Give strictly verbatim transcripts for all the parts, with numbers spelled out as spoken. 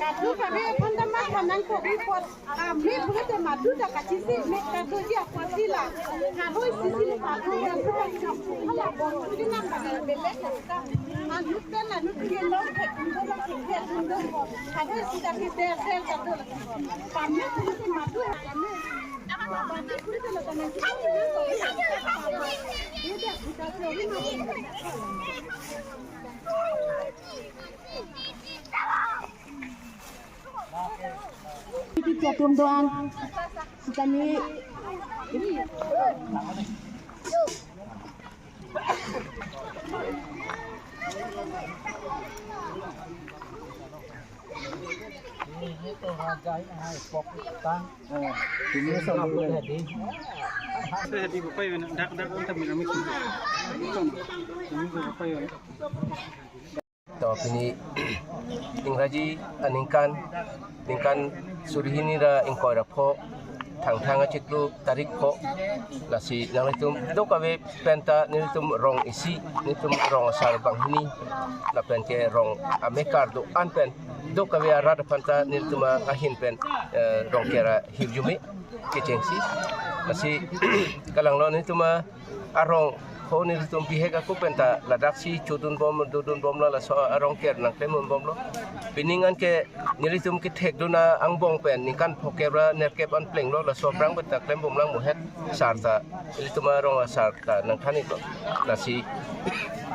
Kadu kami phone ta matha nangkok report. Kami bukan madu ta kachisi, me kadu ji apa sila. Kadu sisi kadu yang bukan hala bom, ini nang bagi belek ka. Anu pen anu tiga long ke, tiga long ke, tiga long. Kadu sida ke ber ber kadu. Kami bukan madu kami. Iti jatum doan. Sitani. Ini tuh raja ini, hai, pok tang. Ini sama. Saya di buka ya, dak dak kita bilang itu. Ini buka ya. To pini Ingraji aningkan, ningkan suri hini ra ingkoi ra pho, Thangthang achiklo tarik pho, lasi nanglitum dokave penta nelitum rong isi, nelitum rong asar banghini, lapen ke rong amekar do-an pen dokave arat aphanta nelitum ahin pen, eh, Rongker ahirjume kechengsi. Lasi kalanglo nelitum arong ho nelitum bihek ako penta ladaksi chodun bom, dodun bomlo, laso arong ker nangklem bomlo. Pining anke nelitum kethek dun angbong pen ningkan phokep ra nerkep an plenglo, laso aphrang penta klem bomlang mohet sar ta, nelitum arong asar ta nangthanlo. Lasi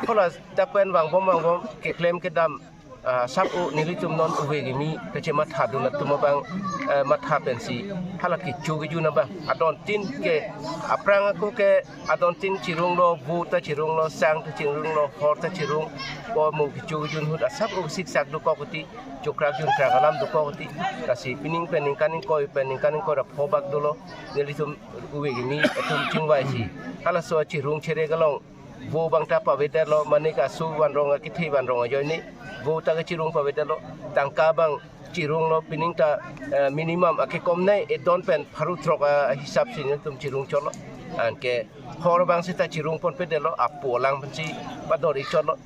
hala dak pen vangbom vangbom keklem kedam, ah, sap-o nelitum non ove kimi kachematha dun atum abang, eh, matha pensi hala kecho kejun abang adontin ke, aphrang ako ke adontin chirunglo, vo ta chirunglo, sang ta chirunglo, hor ta chirung, ko mo kecho kejun ahut asap-o siksak dokok ti, chokrak junkrak alam dokok ti. Lasi pining pen ningkan ingkoi pen ningkan ingkoi ra pho bak dolo, nelitum ove kimi atum chingvaisi halaso chirung chere galong vo abang ta pavedetlo, mane kasu vanrong akethe vanrong ajoine vo ta kachirung pavedetlo, tangka abang chirunglo, pining ta, eh, minimum akekomnei edon pen pharo throk ahisap si nelitum chirung chotlo. Anke hor abang seta chirung ponpedetlo, apo alang pensi padori chotlo.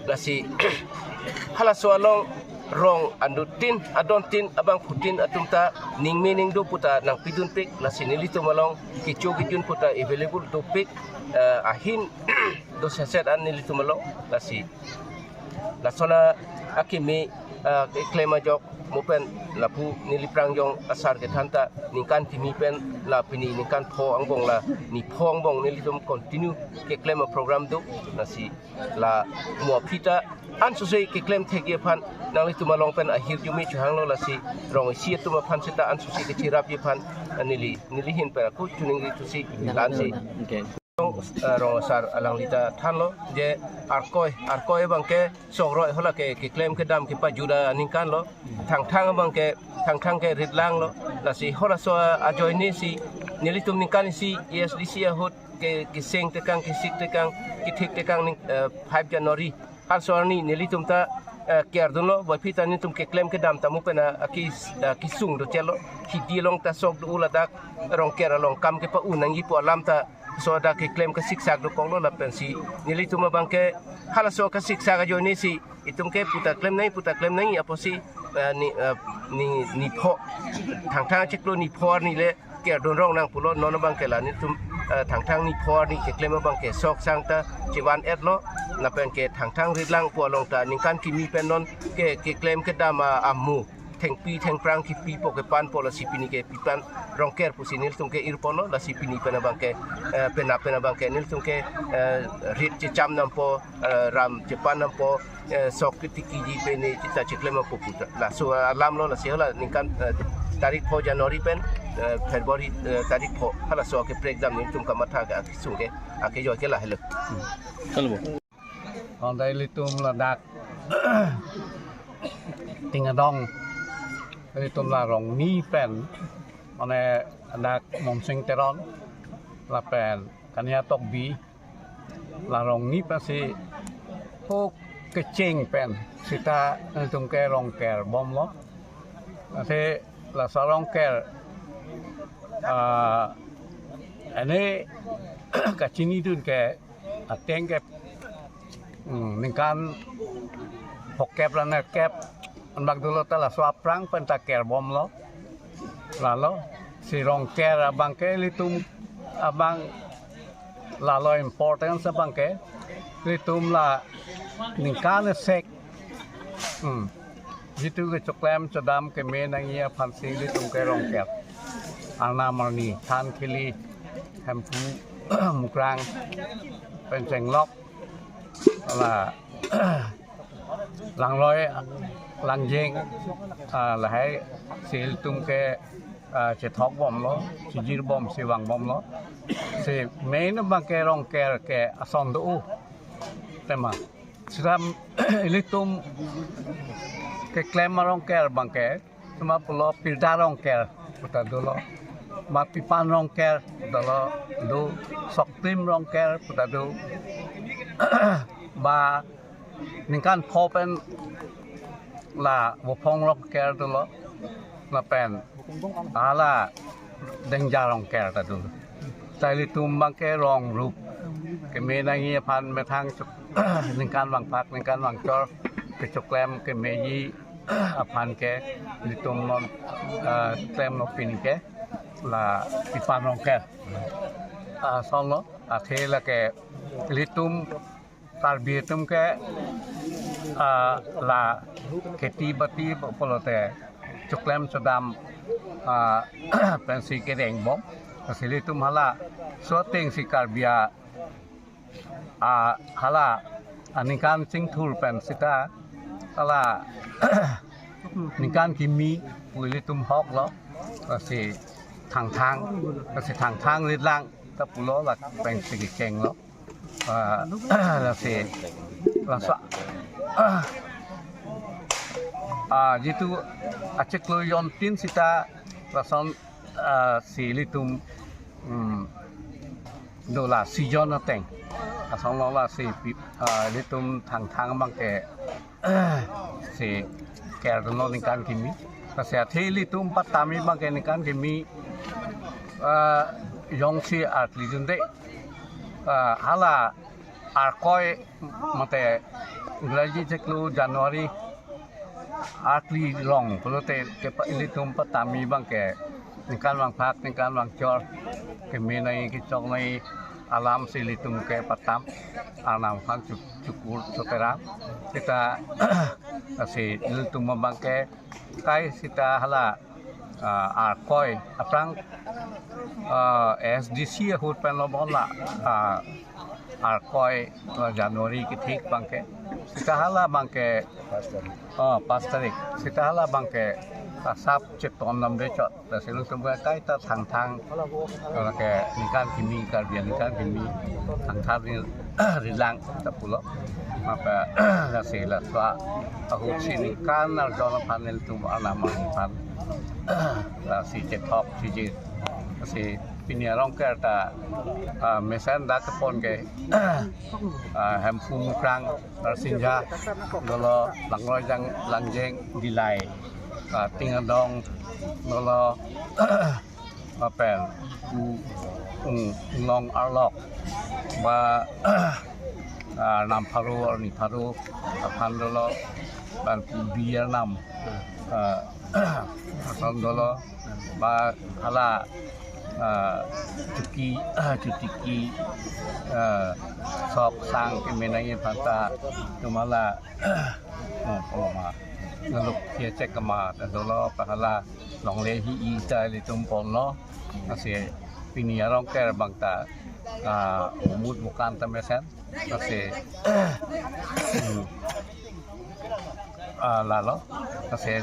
Lasi halaso along rong andutin adontin abangphutin atum ta ningme ningdo puta nangpidunpik, lasi nelitum along kecho kejun puta available dopik, eh, ahin do seset an nelitum along. Lasi lason akimi, eh, keklem ajok mo pen lapu neli prangjong asar kethan ta ningkan kimi pen la pini ningkan pho angbong, la ni pho angbong nelitum continue keklem aprogram do. Lasi la mo aphi ta ansose keklem thekji aphan nanglitum along pen ahirjume chohanglo, lasi rong isi atum aphan seta ansose kechirapji aphan neli, neli ahin pen ako choningri thusi la-ansi. Okay. Rong, eh, rong asar alangli ta thanlo je arkoi, arkoi abang ke songroi hala ke keklem kedam kepajut aningkanlo. Thangthang abang ke, Thangthang ke ritlanglo. Lasi halaso ajoine si nelitum ningkan isi A S D C ahut ke, keseng tekang, kesik tekang, kethik tekang ning, eh, five January. Halaso arni nelitum ta, eh, kerdunlo, boiphi ta nelitum keklem kedam ta mo pen, eh, aki, eh, kesung do chelo. Hidi along ta sok do, ladak Rongker along kam kepa-un nangji pu alam ta Laso adak keklem kasiksak dokoklo lapensi nelitum abangke halaso kasiksak ajoinesi itumke puta klem nangji, puta klem nangji apotsi, eh, ni, eh, ni, ni pho, Thangthang achiklo ni pho arni le kerdun rong nang pulo. Non abangke la nelitum, eh, Thangthang ni pho arni keklem abangke sok sang ta chevan-etlo, lapenke Thangthang ritlang pu along ta ningkan kimi pen non ke, keklem kedam a, amu thengpi thengphrang kipipo kepanpo, lasi pini ke pipan Rongker pusi nelitum ke irponlo, lasi pini pen abangke, eh, penap pen abangke nelitum ke, eh, rit checham nampo, eh, ram chepan nampo, eh, sok ketikiji pen ne chita cheklem apo puta. Laso alamlo, lasi hala ningkan, eh, tarik pho January pen, eh, February, eh, tarik pho, halaso keprek dam nelitum kamatha ke akesung ke, akejoi ke lahelo. Kalbo. Antai ilitum ladak Ting Adong, ilitum la Rongni pen, mane dak Momsing Teron lapen Kania Tokbi, la Rongni pensi pu kecheng pen sita ilitum ke Rongker bomlo. Lasi laso Rongker, ah, ane kachinidun ke ateng ke, hmm, ningkan phokep ra nerkep anbak dolo ta laso aphrang pen ta kerbomlo. Lalo si Rongker abangke ilitum abang lalo importance abangke ilitum la ningkan sek, hmm, jitu kechoklem chodam keme nangji aphansi ilitum ke Rongker, arnam arni, than khili, Hemphu, Mukrang, pen chenglok, la Langloi, Langjeng, ah, lahai si ilitum ke, ah, chethok bomlo, chijir bomsi vang bomlo. Si main abangke Rongker ke ason do-o tema. Sita ilitum keklem a-Rongker abangke, sema pulo pirda Rongker puta dolo, ma pipan Rongker puta lo do, soktim Rongker puta do, ba ningkan pho pen la Vophong Rongker dolo, lapen hala Dengja Rongker ta do. Ta ilitum abangke rong rup keme nangji aphan methang chok-, ningkan vangphak, ningkan vangchor kechoklem kemeji aphan ke ilitum non, eh, klemlo pini ke la pipan Rongker. Ah, asonlo, athe lake ilitum Karbi atum ke, ah, la kheti bati pulote choklem chodam, ah, pensi kereng bom. Lasi ilitum hala so atengsi Karbi a, ah, hala aningkan chingthur pen sita hala ningkan kimi pu ilitum hoklo. Lasi Thangthang, lasi Thangthang ritlang ta pulo, la pensi kechenglo. Ah, lasi, laso, ah, jitu achiklo jontin sita lason, ah, si ilitum, hmm, do la season ateng. Asonlo lasi pi-, ah, ilitum Thangthang abangke si kerdunlo ningkan kimi. Lasi athe ilitum patami abangke ningkan kimi, ah, jongsi arklidunde, ah, hala Arkoi mate Ingreji chiklo January arkli rong pulote ke pa-, ilitum patami abangke ningkan vangphak, ningkan vangchor, keme nangji, kechok nangji alamsi ilitum ke patam, arnam aphan chu-, chukur choteram. Sita lasi ilitum abangke kai sita hala, ah, Arkoi aphrang, ah, A S D C ahut pen lo bon la, ah, Arkoi, ah, January kethik abangke. Sita hala abangke, ah, pas tarik. Sita hala abangke, ah, sap cheton namde chot. Lasi ilitum ke kaita Thangthang, ah, ke ningkan kimi, Karbi ningkan kimi, Thangthang ri-, ritlang ta pulo. Maka lasi laso ahutsi ningkan arjon aphan ilitum arnam aphan, lasi chethok chijir. Lasi pini a-Rongker ta, ah, mesen dak kepon ke, ah, Hemphu, Mukrang, Narsinja, dolo Langloi, Jang-, Langjeng, Dillai, ah, Ting Adong, dolo Lapen pu, mm, Inglong Arlok ba, ah, Arnam pharo, Arni pharo aphan dolo, lapen pu Bi Arnam, ah, aphan dolo, ba hala, ah, Chuki, ah, Chutiki, ah, Sok Sang kemenai aphan ta tumala, oh, oh, ma. Ngaluk kechek kama ta dolo, ba hala longle hi-i ta ilitum ponlo. Lasi pini arong ker abang ta, ah, umut bukan ta mesen. Lasi, hmm, ah, lalo. Lasi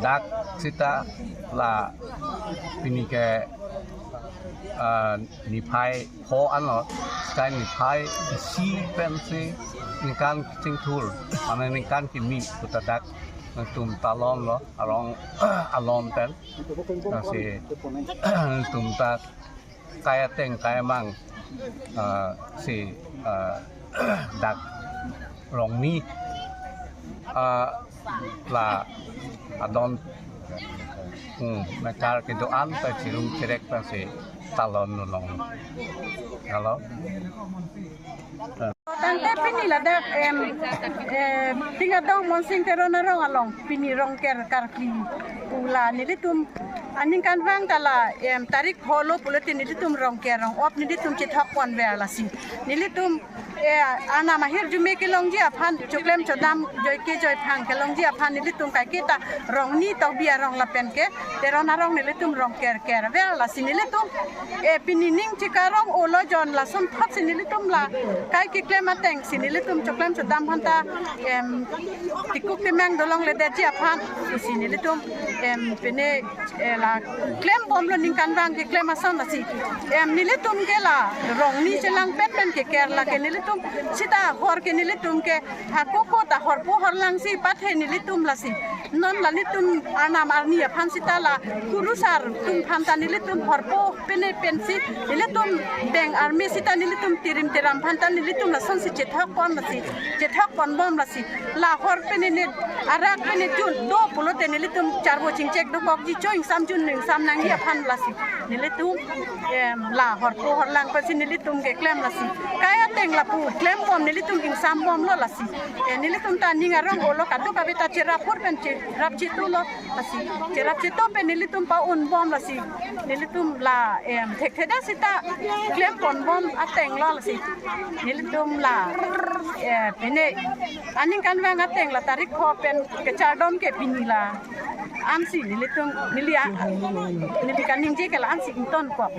dak sita la pini ke, ah, niphai pho anlo, sita niphai isi pensi ningkan kachingthur, mane ningkan kimi pu ta dak nangtum talon lo, arong alon pen. Lasi nangtum ta kai ateng kai amang, ah, si, ah, dak Rongni, ah, la adon, hmm, mekar kedo-an ta chirum cherek ta si talon nulong. Halo. Tangte pini ladak, em, eh, Tingkadong Monsing Teron arong along pini rong ker karkli pu la nelitum aningkanvang ta la, em, tarik pho lo pulote nelitum rong ker rong op nelitum chethok ponver lasi. Nelitum, eh, Arnam ahirjume kelongji aphan, choklem chodam joike joiphang kelongji aphan nelitum kaiketa Rongni Tokbi arong lapen ke Teron arong nelitum rong ker kerver lasi nelitum, eh, pini ning chikarong olo jon lason thot si nelitum la kai keklem ateng si nelitum choklem chodam aphan ta, em, tikuk timang dolongledetji aphan si nelitum, em, pine, eh, la klem bomlo ningkanvang keklem ason lasi. Em, nelitum ke la Rongni chelangpet pen keker lake nelitum sita hor ke nelitum ke hakoko ta horpo horlang si pathe nelitum lasi. Non la nelitum Arnam Arni aphan sita la kurusar atum aphan ta nelitum horpo pine pensi nelitum beng arme sita nelitum tirim tiram aphan ta nelitum lasonsi chethok pon lasi, chethok ponbom lasi. La hor pine ne arak pine jun do pulote nelitum charvo chingchek dokokji, cho ingsam jun ingsam nangji aphan lasi. Nelitum, em, la horpo horlang pensi nelitum keklem lasi. Kai ateng lapu klembom nelitum ingsambomlo lasi. Eh, nelitum ta ning arong olo kadokave ta cherap hur pen cherap chetulo lasi. Cherap chetu pen nelitum pa-unbom lasi. Nelitum la, em, thekthedet sita klem ponbom atenglo lasi. Nelitum la, eh, pine aningkanvang ateng la tarik pho pen kechardom ke pini la ansi nelitum neli a, neli kaningje ke la ansi ingtonkok.